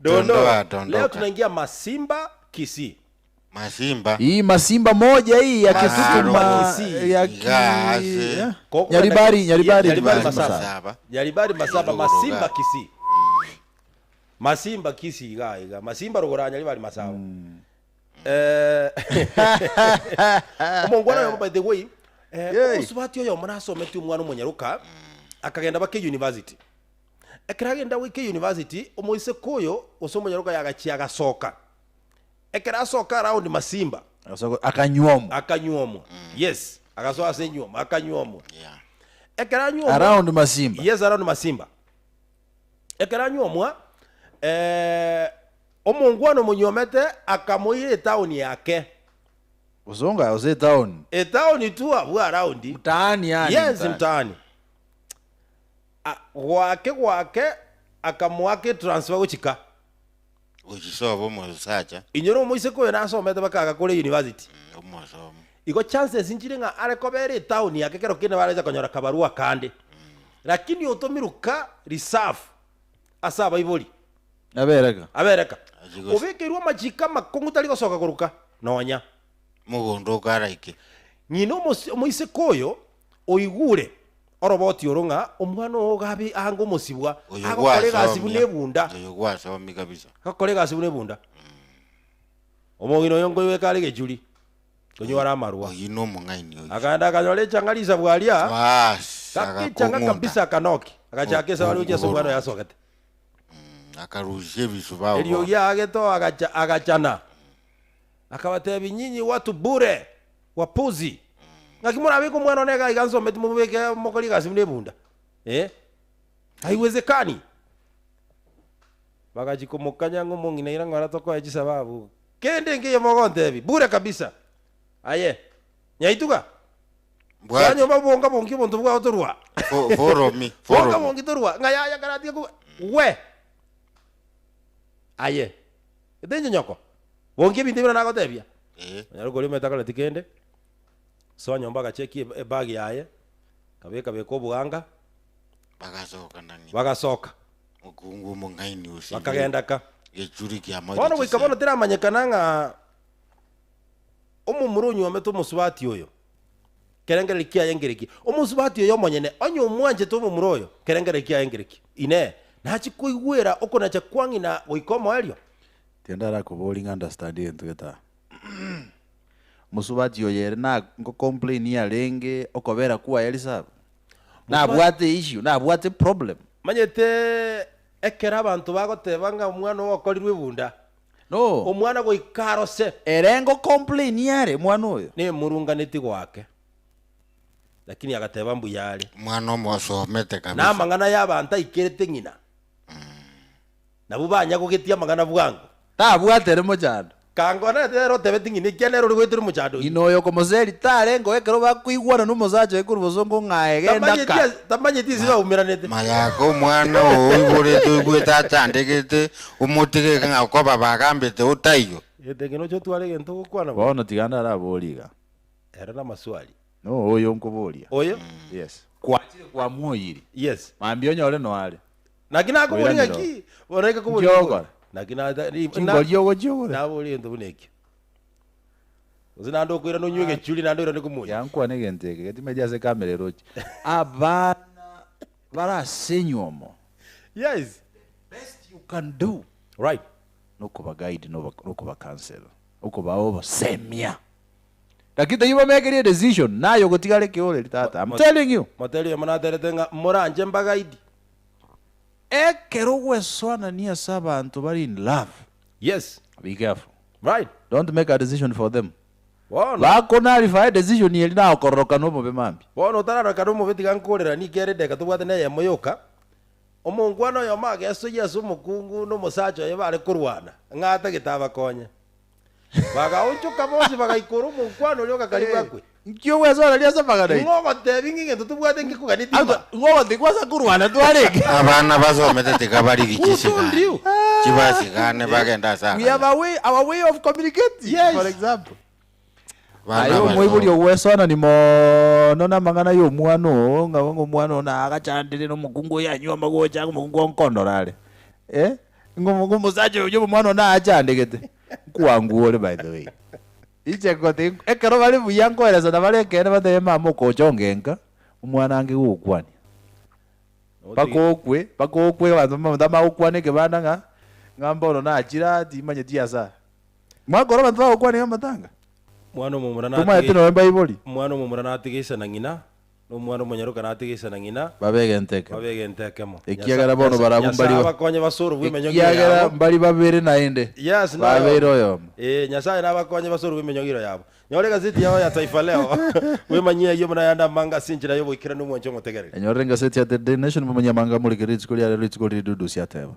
Dondoa, Leo dondoka. tunaingia Masimba Kisii. Masimba. Hii masimba moja hii ya Kitutu ma, Kisii. ya ki, Gase. ya? Koko Nyaribari na- Nyaribari Nyaribari ni Masaba. Masaba. Nyaribari Masaba Rogoro Masimba ga. Kisii. Masimba Kisii iga iga. Masimba rogoro Nyaribari Masaba. Eh, omongwana oyomo by the way, eh, Yey. omosubati oyomo nasometi omwana omonyaroka akagenda baka university. Ekero agenda goika university, omoiseke oyo gose omonyaroka oyo agachia agasoka. Ekero asoka around Masimba, Agasoka akanyuomwa. akanyuomwa. Yes, agasoa ase enyuomo, akanyuomwa. Yeah. Ekero anyuomwa, Around Masimba. Yes, around Masimba. Ekero anyuomwa, eh, omongwana omonyuomete akamoira etown yake. Bosongo gose etown. Etown tu abwo around. Mtaani yani. Yes, mtaani. A- Goake goake akamoaka etransfer gochika. Gochia sobo omosacha. Inyora omoiseke oyo nasomete baka agakora university. Omosomu. Igo chances nchire ng'a are kobera etown yake kero kende barecha konyora kabarua kande. Lakini otomirwe ka reserve ase abaibori. Abereka. Abereka. Achie gose- Obekeirwe amachiko amakong'u tari gosoka koruka nonya. Mogondo okaraike. Ng'ina omosi- omoiseke oyo oigure Oroboti oro ng'a omwana oo iga abe ange omosibwa, Oyo agokora egasi buna gwasomia. ebunda, Oyo gwasomi kabisa. agokora egasi buna ebunda. Omong'ina oyo nkoiweka are egechuri, konywa amarwa. Oyio nomong'aini oyio. Akaenda akanyora echang'a risabwa aria, Baas, gaka echang'a agakong'unta. kabisa akanoki, agachaka esabari gochia ase omwana oyo asogete. Akarusia ebisubao bono. Eriogi aagete oo agacha agachana. Akabatebia, Nyinyi watu bure, wapuzi! Ng'aki morabeke omwana one iga iga nsometi momobeke mokore egasi buna ebunda? Eh? Haiwezekani! Bagachia komokanya ng'a omong'ina ira ng'ora tokoe chisababu, kende nkeiyo mogontebia, bure kabisa! Aye, nyaituga, Mbwati. soa nyomba bonga bonki obonto bwao torwa. Follow me, follow Bonga me. bonki torwa, ng'a yaya karatiga koba, we! Aye, gete inche nyoko, bonki ebinto ebio nagotebia. Eh. Onyare koria omanyete takoreti kende, soa nyomba agacheki eb- ebag yaye, akabeka beka obwanga, Bagasoka na ng'ina. bagasoka, Mokungu omong'aini osibire. bakagenda ka. Gechuri kiamoete Bono goika bono chisemi. teramanyekana ng'a omomura onyuomete omosubati oyo, kerengererio kiaye nkereki. Omosubati oyo omonyene, onye omwanchete omomura oyo, kerengererio kiaye nkereki. Inee! Nachie koigwera okonacha kwa ng'ina goika omoerio? Tiga ndarakoborie ng'a understand egento gete aa. Mosubati oyo ere na nko complain arenge okobera kwaye risabu? Nabwate issue, nabwate problem? Manyete ekero abanto bagoteba ng'a omwana oo okorirwe ebunda, No. omwana goika arose. Ere nko complain are omwana oyo? Nemurunganeti goake, lakini agateba mbuya are. Omwana omosomete kabisa. Namang'ana y'abanto aikerete ng'ina, nabwo banyagogetie amang'ana bwango. Tabwate ere mochando. Kangwana nere otebeti ng'ina ekiagera nere ore goetera omochando oyio. Ng'ina oyo okomoseri tarengeo ekero bakoigwana nomosacha oye korwa bosongo ng'a aye genda ka. Tamanyeti ase baumeranete. Mayaka omwana oo oiboretwe oigwete achandegete, omotige iga ng'a okoba bagambete otaiyo. Gete ng'ina oche otware egento ogokwana bono. Bono tiga ndaraborie iga. Ere namaswali. No oyo nkoboria. Oyo? Yes. Kwachire kwamwoyirie. Yes. Mambia onyore noare. Naki nakoboria Koiranera ng'aki, bono naika koboria Nki ng'o? ogokora? Naki na- ri- na- Chingori ogochia ogore? naboria egento buna ekio. Gose naende okoirana onywe egechuri naende oirane komoyia. Yankwana egento eke getimeti ase ekamera eroche. Abana bare ase enywomo. Yes. The best you can do Right. nokoba guide noba nokoba counsel, okobaa obosemia. Lakini tayio bamekerie edecision naye ogotigara ekeoreri tata I'm telling you. Moteri oyomo naterete ng'a moranche mbagaidi. Ekero ogwesoanania ase abanto bare in love, Yes. be careful. Right. Don't make a decision for them. Bono. Bakonarify edecision eria nagokororokana omobe mambia. Bono otararokana omobe tiga nkorera nigo ere edageka tobwate neyemo yoka. Omongwana oyomo agesoyia ase omokungu na omosacha oye bare korwana, ng'a atagete abakonye. Bagaonchoka bonsi bagaikora omokwano oria ogakaribu akwe. Nki ogwesoreria ase amang'ana aito? Ng'o ogotebi ng'a egento tobwate nkekogania tima? Ng'o ogotebi ase korwana twarenge? Abana basomete tiga barigi Who told chisigani, you? chibasigane bagende ase We have akaya. a way, our way of communicating, Yes. for example. Bana Aye omoibori basome. ogwesoanani mono namang'ana y'omwana oo, ng'a ng'a omwana oo nagachandire na omokungu oyo anywe amagocha, omokungu onkondora are. Eh? Ng'o ng'omosacha oyo omwana one achandegete. Nkwangua ore by the way. Inche ngote ekero bare buya nkoeresana bare ekeene batebe mama okocha ongenka, omwana ange gogokwania. Mpaka okwe, mpaka okwe abanto mbamanyete amagokwana ekebanda ng'a, ng'a mbono nachire aa timanyeti ase aya. Mwakora abanto bagokwana iga amatanga? Mwana omomura Tomanyete natige nonya mbaibori? Omwana omomura natige ise na ng'ina, na omwana omonyaroka natige ise na ng'ina, Babe egento ekemo. babe egento ekemo. Ekiagera bono barabwo Nyasae mbari ba- abakonye basorobwe emenyogiro Ekiagera yabo. mbari babere naende, Yes, noyo. babeire oyomo. Ee, Nyasae nabakonye basorobwe emenyogiro yabo. Nyora egazeti yao ya Taifa Leo, bwemanyie ayio buna ayande amange ase enchera y'oboikeranu omwanche omotegereri. Enyorere engaseti ya The Daily Nation momanye amanga amorikere rituko riarero rituko riria Dudusi ateba.